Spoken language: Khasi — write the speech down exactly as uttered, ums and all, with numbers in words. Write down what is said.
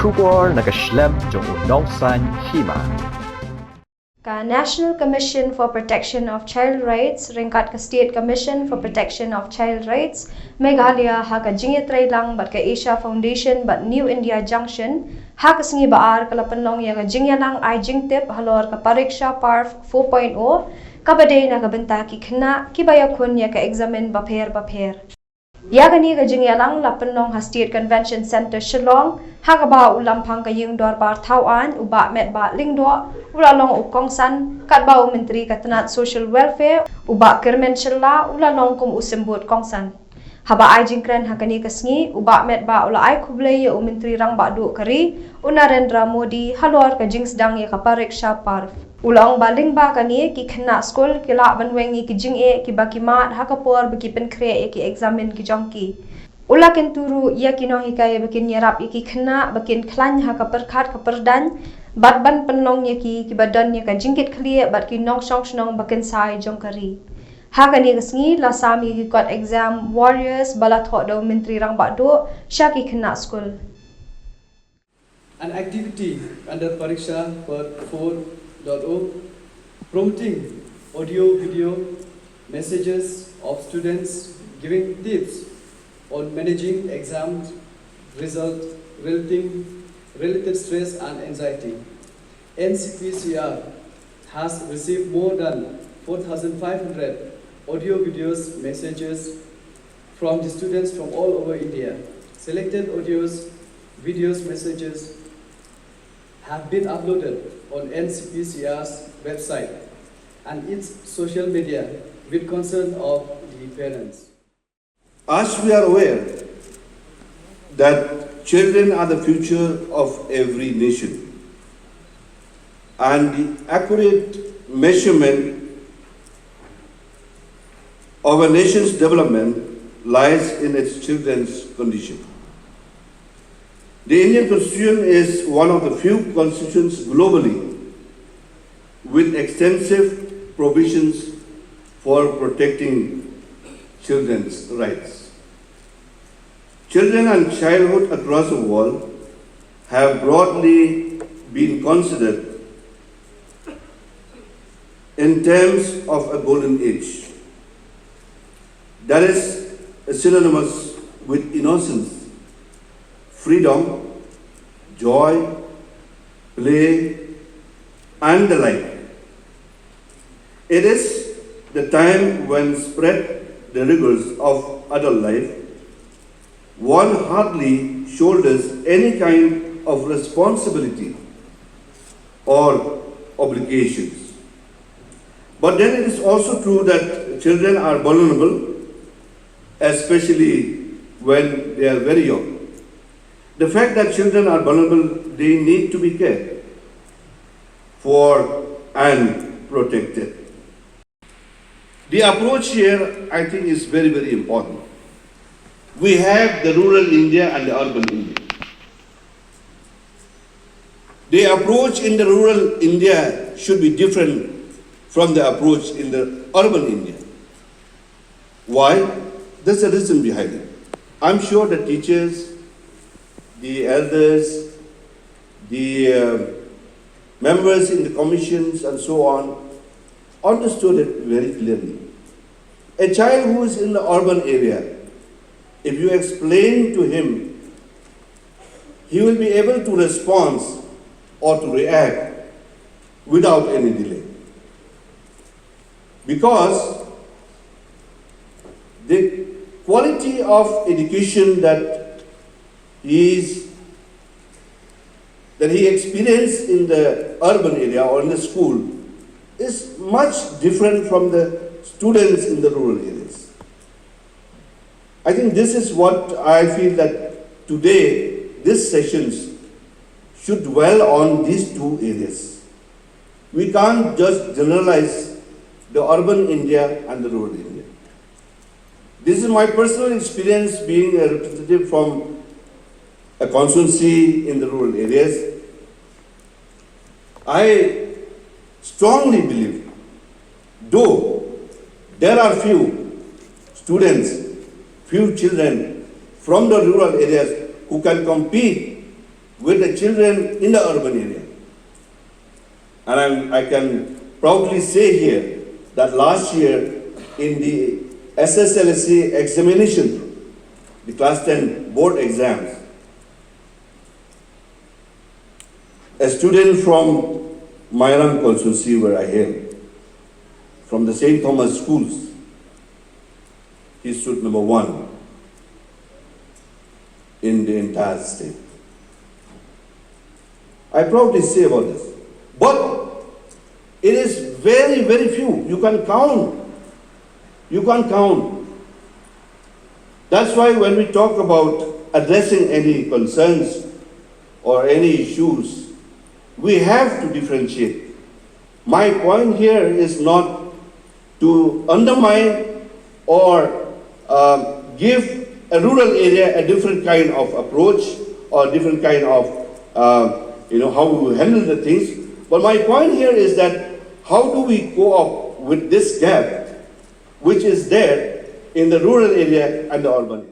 Khubor na ka shlem jong u nongsan hima. Ka National Commission for Protection of Child Rights ryngkat ka State Commission for Protection of Child Rights, Meghalaya ha ka jingïatreilang bad ka Asia Foundation bad New India Junction, ha ka sngi ba ar ka la pynlong ïa ka jingïalang ai jingtip halor ka Pariksha Parv four point oh, kaba dei na ka bynta ki khynnah kiba ïakhun ïa ka eksamin bapher bapher. Ïa kane ka jingïalang la pynlong ha State Convention Centre Shillong, ha kaba u Lamphang ka Ïing Dorbar Thawaiñ, u Bah Metbah Lyngdoh, u la long u kongsan, katba u Myntri ka tnat Social Welfare, u Bah Kyrmen Shylla, u la long kum u symbud kongsan. Haba ai jingkren ha kane ka sngi, u Bah Metbah u la ai khublei ïa u Myntri Rangbah Duh ka ri, u Narendra Modi, halor ka jingsdang ïa ka Pariksha Parv. U la ong ba lyngba kane, ki khynnah skul ki lah ban weng ïa ki jingeh kiba ki mad ha ka por ba ki pynkhreh ïa ki eksamin ki jong ki. U la kyntu ruh ïa ki nonghikai ba kin ïarap ïa ki khynnah ba kin khlaiñ ha ka pyrkhat ka pyrdaiñ, bad ban pynlong ïa ki kiba don ïa ka jingkitkhlieh bad ki nongshong shnong ba kynsai jong ka ri. Ha kane ka sngi la sam ïa ki kot exam warriors ba la thoh da u Myntri Rangbah Duh sha ki khynnah skul. An activity under Pariksha Parv four point oh, promoting audio video messages of students giving tips on managing exam result, relating related stress and anxiety. N C P C R has received more than four thousand five hundred audio videos messages from the students from all over India. Selected audios, videos, messages have been uploaded on N C P C R's website and its social media with consent of the parents. As we are aware that children are the future of every nation, and the accurate measurement of a nation's development lies in its children's condition. The Indian Constitution is one of the few constitutions globally with extensive provisions for protecting children's rights. Children and childhood across the world have broadly been considered in terms of a golden age that is synonymous with innocence, freedom, joy, play, and the like. It is the time when spread the rigors of adult life, one hardly shoulders any kind of responsibility or obligations. But then it is also true that children are vulnerable, especially when they are very young. The fact that children are vulnerable, they need to be cared for and protected. The approach here, I think, is very, very important. We have the rural India and the urban India. The approach in the rural India should be different from the approach in the urban India. Why? There's a reason behind it. I'm sure the teachers, the elders, the uh, members in the commissions and so on understood it very clearly. A child who is in the urban area, if you explain to him, he will be able to respond or to react without any delay. Because the quality of education that he is that he experienced in the urban area or in the school is much different from the students in the rural areas. I think this is what I feel that today these sessions should dwell on these two areas. We can't just generalize the urban India and the rural India. This is my personal experience being a representative from a constituency in the rural areas. I strongly believe, though there are few students, few children from the rural areas who can compete with the children in the urban area. And I'm, I can proudly say here that last year in the S S L C examination, the class ten board exams, a student from Mairang constituency where I hail, from the Saint Thomas schools, he stood number one in the entire state. I proudly say about this. But it is very, very few. You can count. You can count. That's why when we talk about addressing any concerns or any issues, we have to differentiate. My point here is not to undermine or um, give a rural area a different kind of approach or different kind of um, you know, how we handle the things. But my point here is that how do we go up with this gap which is there in the rural area and the urban area?